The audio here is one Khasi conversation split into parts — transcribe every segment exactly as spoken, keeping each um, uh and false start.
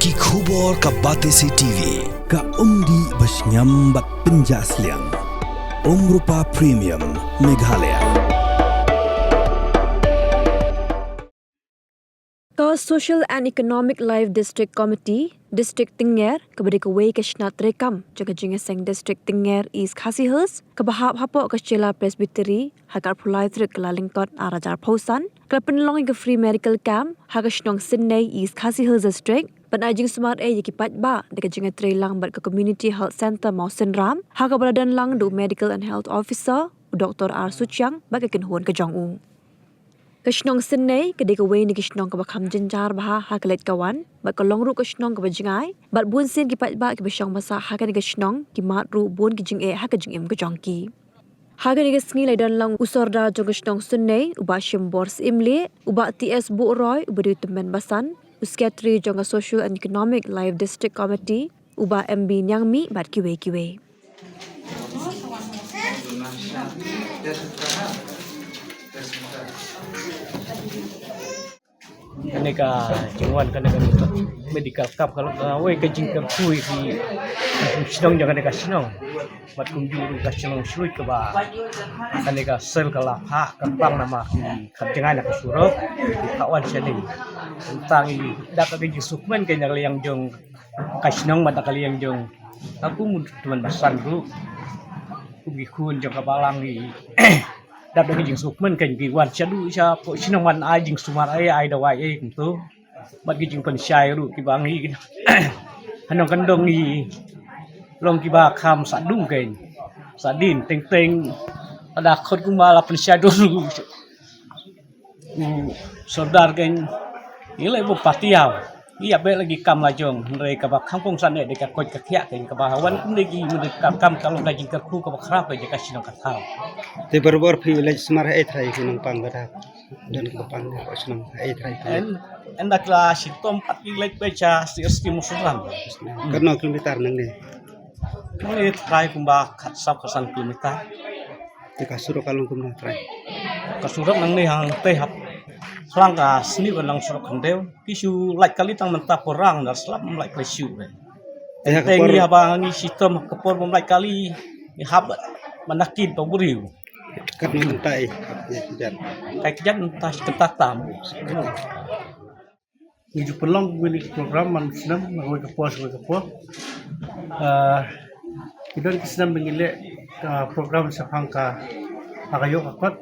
Ki khubor ka Batesi T V, ka umdih ba shngiam bad pynjah sliang. Umrupa Premium, Meghalaya. Ka Social and Economic Life District Committee, District Tyngger, kaba dei kawei ka shnat treikam jong ka jingïaseng District Tyngger East Khasi Hills, kaba hap hapoh ka Shella Presbytery, ha ka arphew lai tarik Kyllalyngkot arhajar arphew san, ka la pynlong ïa ka free medical camp ha ka shnong Synei, East Khasi Hills District, ban ai jingsumar ei ïa ki paidbah da ka jingïatreilang bad ka Community Health Centre Mawsynram, ha kaba la don lang da u Medical and Health Officer, u Doktor R Suchiang, bad ka kynhun ka jong u. Ka shnong Synei ka dei kawei na ki shnong kaba kham jynjar bha ha ka leit ka wan, bad ka long ruh ka shnong kaba jngai, bad bunsien ki paidbah kiba shong basa ha kane ka shnong ki mad ruh bun ki jingeh ha ka jingim ka jong ki. Ha kane ka sngi la don lang u Sordar jong ka shnong Synei, u Bah Shimbor Syiemlieh, u Bah T S Buhroi, uba dei u tymmen basan, u Secretary jong ka Social and Economic Life District Committee, u Bah M B Niangmih, bad kiwei kiwei. Kane ka jingwan kane ka medical camp ka long kawei ka jingkyrkhu ïa ki shnong jong kane ka shnong. Bad kumjuh ruh ka shnong Shluit kaba kane ka sel ka la phah kyrpang namar ki kham jngai na ka surok, ki phah wan shane. Tang i da ka jingsngewkmen ka na ka liang jong ka shnong bad na ka liang jong ka kum u tymmen basan ruh, kum ki khun jong ka balang i dap da ka jingsngewkmen kan ki wan shaduh shapoh shnong ban ai jingsumar ei, ai dawai ei kumto. Bad ki jingpynshai ruh kiba ngi ha nongkyndong ngi long kiba kham sah dung kan, sah dien teng teng. Lada khot kumba la pynshai dun ruh u Sordar kan, ngi leh bym pat ïaw. Ngi ïa beh lagi kam la jong, hynrei kaba kham kongsan eh dei ka koit ka khiah kan, kaba wan kum dei ki medical camp ka long ka jingkyrkhu kaba khraw ka jaka shnong ka thaw. Te barabor phi leit sumar ei trai phi nongpang bad ha don kaba pang ha shnong ei trai phi. En, en da kla shitom pat ki leit beh sha C S T Mawsynram. Katno kilometer nangne? Nangne trai kumba khatsaw khatsan kilometer. Te ka surok ka long kumno trai? Ka surok nangne hangtei hap khlang ka snieh ka long surok khyndew. Ki shu lait kali tang mynta por rang da slap ym lait kali shu re. Te ha ka por ngi haba ngi shitom ha ka por bym lait kali, ngi hap ba nakit ba briew. Katno mynta i hap ïa kjat? Kai kjat mynta shi kynta tam. Ngi ju pynlong kawei ka program man snem na kawei ka por sha kawei ka por. Ah, ki don ki snem ba ngi leh ka program shaphang ka, ha ka ïoh ka kot.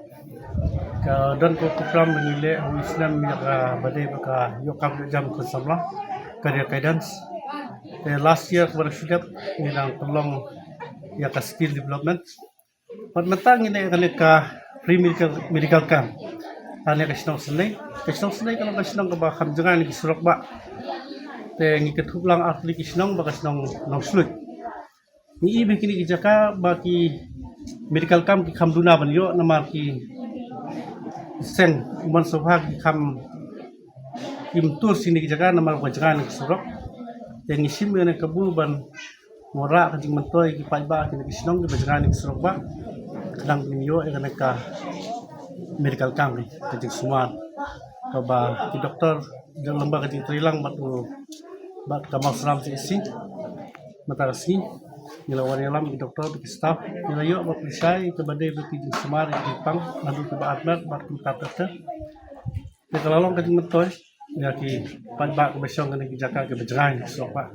Ka don ka program ba ngi leh kawei snem ïa kaba dei ba ka ïoh kam ïoh jam khun samla, career guidance. Te last year kaba la shu dep ngi dang pynlong ïa ka skill development. Bad mynta ngi leh kane ka free medical, medical camp ha kane ka shnong Synei. Ka shnong Synei ka long ka shnong kaba kham jngai na ki surok bah. Te ngi kynthup lang artylli ki shnong bad ka shnong Nongshluit. Ngi i ba kine ki jaka ba ki medical camp ki kham duna ban ïoh namar ki seng umman sngewbha ki kham, kim tur sha kine ki jaka namar ba jngai na ki surok. Te ngi shim ïa kane ka kabu ban wanrah ka jingmyntoi ki paidbah kine ki shnong kiba jngai na ki surok bah, khnang ba ngin ïoh ïa kane ka medical camp, ka jingsumar kaba ki doktor, da lyngba ka jingtreilang bad u, bad ka Mawsynram C H C. Mynta ka sngi ngi la wan ïalam ki doktor bad ki staff, ngi la ïoh ba pynshai kaba dei ba ki jingsumar ïa ki pang naduh kiba armet bad kumta ter ter. Te ka la long ka jingmyntoi ïa ki paidbah kiba shong kane ki jaka kiba jngai na ki surok bah.